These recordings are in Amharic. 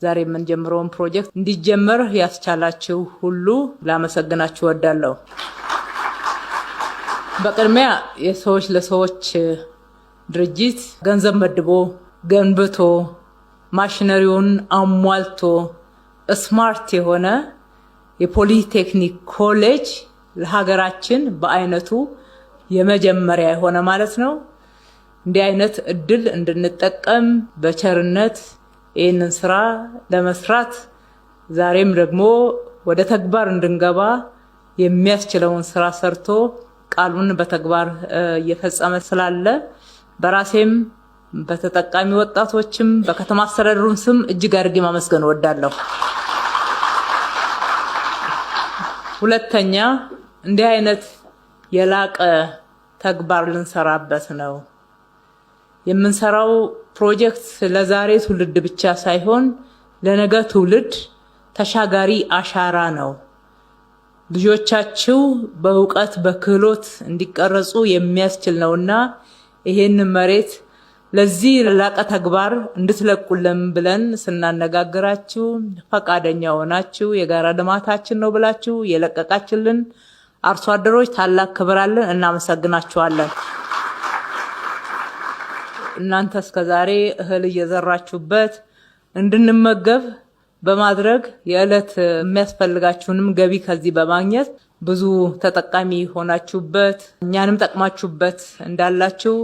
ዛሬ የምንጀምረውን ፕሮጀክት እንዲጀመር ያስቻላችሁ ሁሉ ላመሰግናችሁ እወዳለሁ። በቅድሚያ የሰዎች ለሰዎች ድርጅት ገንዘብ መድቦ ገንብቶ ማሽነሪውን አሟልቶ smart የሆነ የፖሊቴክኒክ ኮሌጅ ለሀገራችን በአይነቱ የመጀመሪያ የሆነ ማለት ነው። እንዲህ አይነት እድል እንድንጠቀም በቸርነት ይህንን ስራ ለመስራት ዛሬም ደግሞ ወደ ተግባር እንድንገባ የሚያስችለውን ስራ ሰርቶ ቃሉን በተግባር እየፈጸመ ስላለ በራሴም በተጠቃሚ ወጣቶችም በከተማ አስተዳደሩም ስም እጅግ አድርጌ ማመስገን እወዳለሁ። ሁለተኛ፣ እንዲህ አይነት የላቀ ተግባር ልንሰራበት ነው። የምንሰራው ፕሮጀክት ለዛሬ ትውልድ ብቻ ሳይሆን ለነገ ትውልድ ተሻጋሪ አሻራ ነው። ልጆቻችሁ በእውቀት በክህሎት እንዲቀረጹ የሚያስችል ነውና ይሄንን መሬት ለዚህ ላቀ ተግባር እንድትለቁልን ብለን ስናነጋግራችሁ ፈቃደኛ ሆናችሁ የጋራ ልማታችን ነው ብላችሁ የለቀቃችልን አርሶ አደሮች ታላቅ ክብር አለን። እናመሰግናችኋለን። እናንተ እስከዛሬ እህል እየዘራችሁበት እንድንመገብ በማድረግ የዕለት የሚያስፈልጋችሁንም ገቢ ከዚህ በማግኘት ብዙ ተጠቃሚ ሆናችሁበት እኛንም ጠቅማችሁበት እንዳላችሁ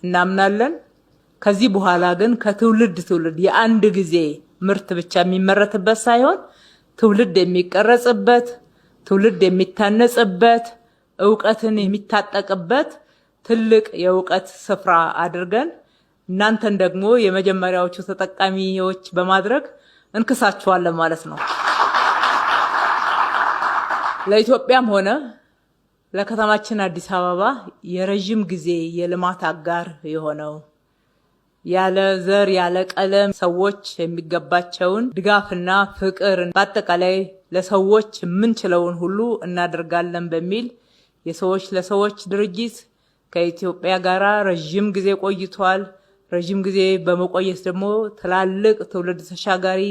እናምናለን። ከዚህ በኋላ ግን ከትውልድ ትውልድ የአንድ ጊዜ ምርት ብቻ የሚመረትበት ሳይሆን ትውልድ የሚቀረጽበት፣ ትውልድ የሚታነጽበት፣ እውቀትን የሚታጠቅበት ትልቅ የእውቀት ስፍራ አድርገን እናንተን ደግሞ የመጀመሪያዎቹ ተጠቃሚዎች በማድረግ እንክሳችኋለን ማለት ነው። ለኢትዮጵያም ሆነ ለከተማችን አዲስ አበባ የረዥም ጊዜ የልማት አጋር የሆነው፣ ያለ ዘር ያለ ቀለም ሰዎች የሚገባቸውን ድጋፍና ፍቅር፣ በአጠቃላይ ለሰዎች የምንችለውን ሁሉ እናደርጋለን በሚል የሰዎች ለሰዎች ድርጅት ከኢትዮጵያ ጋር ረዥም ጊዜ ቆይቷል። ረዥም ጊዜ በመቆየት ደግሞ ትላልቅ ትውልድ ተሻጋሪ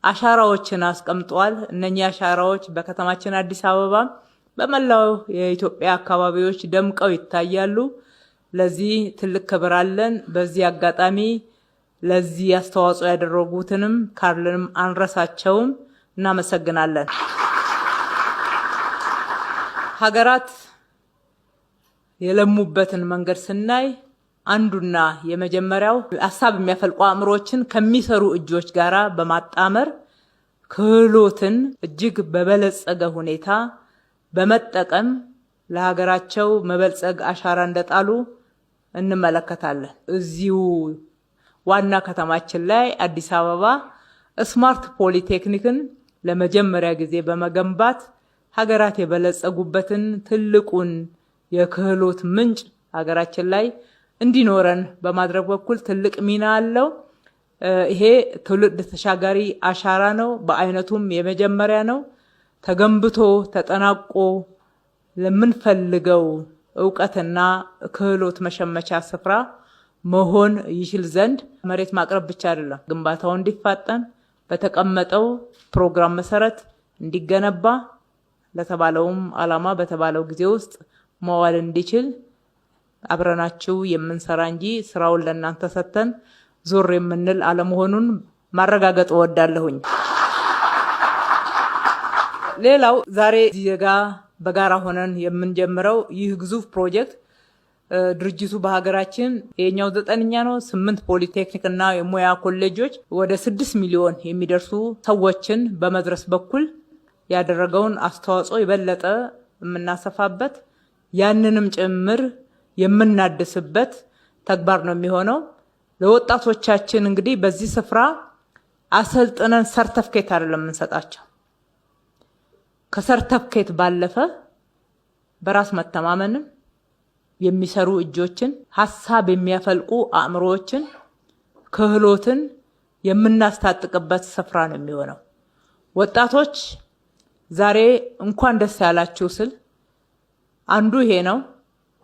አሻራዎችን አስቀምጧል። እነኚህ አሻራዎች በከተማችን አዲስ አበባ በመላው የኢትዮጵያ አካባቢዎች ደምቀው ይታያሉ። ለዚህ ትልቅ ክብር አለን። በዚህ አጋጣሚ ለዚህ አስተዋጽኦ ያደረጉትንም ካርልንም አንረሳቸውም። እናመሰግናለን። ሀገራት የለሙበትን መንገድ ስናይ አንዱና የመጀመሪያው ሀሳብ የሚያፈልቁ አእምሮችን ከሚሰሩ እጆች ጋራ በማጣመር ክህሎትን እጅግ በበለጸገ ሁኔታ በመጠቀም ለሀገራቸው መበልጸግ አሻራ እንደጣሉ እንመለከታለን። እዚሁ ዋና ከተማችን ላይ አዲስ አበባ smart ፖሊቴክኒክን ለመጀመሪያ ጊዜ በመገንባት ሀገራት የበለጸጉበትን ትልቁን የክህሎት ምንጭ ሀገራችን ላይ እንዲኖረን በማድረግ በኩል ትልቅ ሚና አለው። ይሄ ትውልድ ተሻጋሪ አሻራ ነው። በአይነቱም የመጀመሪያ ነው። ተገንብቶ ተጠናቆ ለምንፈልገው እውቀትና ክህሎት መሸመቻ ስፍራ መሆን ይችል ዘንድ መሬት ማቅረብ ብቻ አይደለም፣ ግንባታው እንዲፋጠን፣ በተቀመጠው ፕሮግራም መሰረት እንዲገነባ፣ ለተባለውም ዓላማ በተባለው ጊዜ ውስጥ መዋል እንዲችል አብረናችሁ የምንሰራ እንጂ ስራውን ለእናንተ ሰጥተን ዞር የምንል አለመሆኑን ማረጋገጥ እወዳለሁኝ። ሌላው ዛሬ እዚህ ጋ በጋራ ሆነን የምንጀምረው ይህ ግዙፍ ፕሮጀክት ድርጅቱ በሀገራችን የኛው 9ኛ ነው። 8 ፖሊቴክኒክ እና የሙያ ኮሌጆች ወደ 6 ሚሊዮን የሚደርሱ ሰዎችን በመድረስ በኩል ያደረገውን አስተዋጽኦ የበለጠ የምናሰፋበት፣ ያንንም ጭምር የምናድስበት ተግባር ነው የሚሆነው። ለወጣቶቻችን እንግዲህ በዚህ ስፍራ አሰልጥነን ሰርተፍኬት አይደለም የምንሰጣቸው። ከሰርተፍኬት ባለፈ በራስ መተማመንን፣ የሚሰሩ እጆችን፣ ሀሳብ የሚያፈልቁ አእምሮዎችን፣ ክህሎትን የምናስታጥቅበት ስፍራ ነው የሚሆነው። ወጣቶች ዛሬ እንኳን ደስ ያላችሁ ስል አንዱ ይሄ ነው።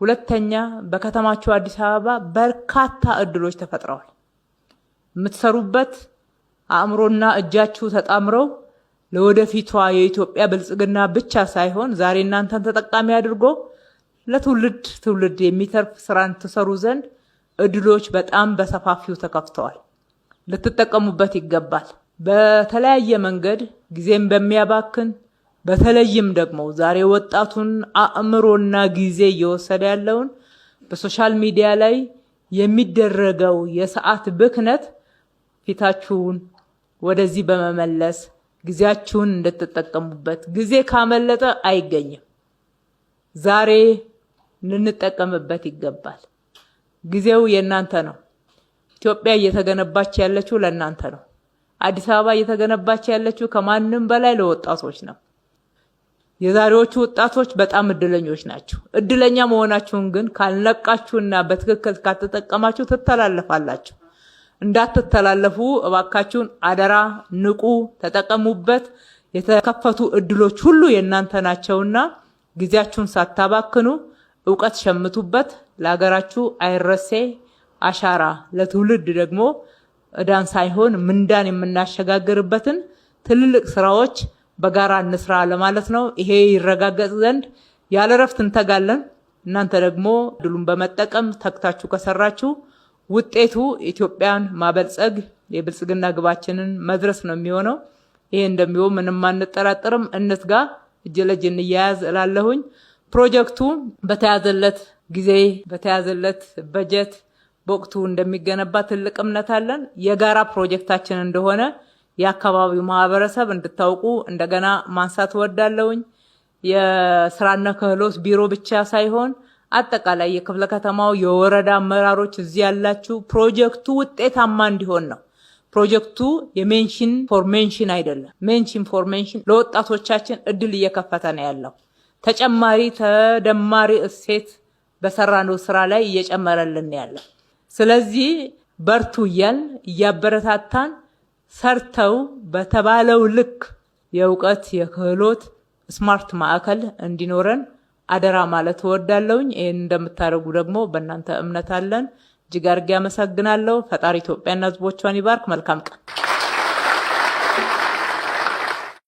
ሁለተኛ፣ በከተማችሁ አዲስ አበባ በርካታ እድሎች ተፈጥረዋል። የምትሰሩበት አእምሮና እጃችሁ ተጣምረው ለወደፊቷ የኢትዮጵያ ብልጽግና ብቻ ሳይሆን ዛሬ እናንተን ተጠቃሚ አድርጎ ለትውልድ ትውልድ የሚተርፍ ስራን ትሰሩ ዘንድ እድሎች በጣም በሰፋፊው ተከፍተዋል። ልትጠቀሙበት ይገባል። በተለያየ መንገድ ጊዜም በሚያባክን፣ በተለይም ደግሞ ዛሬ ወጣቱን አእምሮና ጊዜ እየወሰደ ያለውን በ social media ላይ የሚደረገው የሰዓት ብክነት ፊታችሁን ወደዚህ በመመለስ ጊዜያችሁን እንድትጠቀሙበት፣ ጊዜ ካመለጠ አይገኝም። ዛሬ ልንጠቀምበት ይገባል። ጊዜው የእናንተ ነው። ኢትዮጵያ እየተገነባች ያለችው ለእናንተ ነው። አዲስ አበባ እየተገነባች ያለችው ከማንም በላይ ለወጣቶች ነው። የዛሬዎቹ ወጣቶች በጣም እድለኞች ናቸው። እድለኛ መሆናችሁን ግን ካልነቃችሁና በትክክል ካልተጠቀማችሁ ትተላለፋላችሁ። እንዳትተላለፉ እባካችሁን አደራ፣ ንቁ፣ ተጠቀሙበት። የተከፈቱ እድሎች ሁሉ የእናንተ ናቸውና ጊዜያችሁን ሳታባክኑ እውቀት ሸምቱበት። ለሀገራችሁ አይረሴ አሻራ፣ ለትውልድ ደግሞ እዳን ሳይሆን ምንዳን የምናሸጋግርበትን ትልልቅ ስራዎች በጋራ እንስራ ለማለት ነው። ይሄ ይረጋገጥ ዘንድ ያለ እረፍት እንተጋለን። እናንተ ደግሞ እድሉን በመጠቀም ተግታችሁ ከሰራችሁ ውጤቱ ኢትዮጵያን ማበልጸግ፣ የብልጽግና ግባችንን መድረስ ነው የሚሆነው። ይሄ እንደሚሆን ምንም አንጠራጠርም። እንትጋ፣ እጅ ለእጅ እንያያዝ እላለሁኝ። ፕሮጀክቱ በተያዘለት ጊዜ፣ በተያዘለት በጀት፣ በወቅቱ እንደሚገነባ ትልቅ እምነት አለን። የጋራ ፕሮጀክታችን እንደሆነ የአካባቢው ማህበረሰብ እንድታውቁ እንደገና ማንሳት እወዳለሁኝ። የስራና ክህሎት ቢሮ ብቻ ሳይሆን አጠቃላይ የክፍለ ከተማው፣ የወረዳ አመራሮች እዚህ ያላችሁ ፕሮጀክቱ ውጤታማ እንዲሆን ነው። ፕሮጀክቱ የ mention for mention አይደለም። Mention for mention ለወጣቶቻችን እድል እየከፈተ ነው ያለው። ተጨማሪ ተደማሪ እሴት በሰራነው ስራ ላይ እየጨመረልን ያለው። ስለዚህ በርቱ እያልን እያበረታታን ሰርተው በተባለው ልክ የእውቀት፣ የክህሎት smart ማዕከል እንዲኖረን አደራ ማለት እወዳለሁኝ። ይህን እንደምታደርጉ ደግሞ በእናንተ እምነት አለን። እጅግ አድርጌ አመሰግናለሁ። ፈጣሪ ኢትዮጵያና ሕዝቦቿን ይባርክ። መልካም ቀን።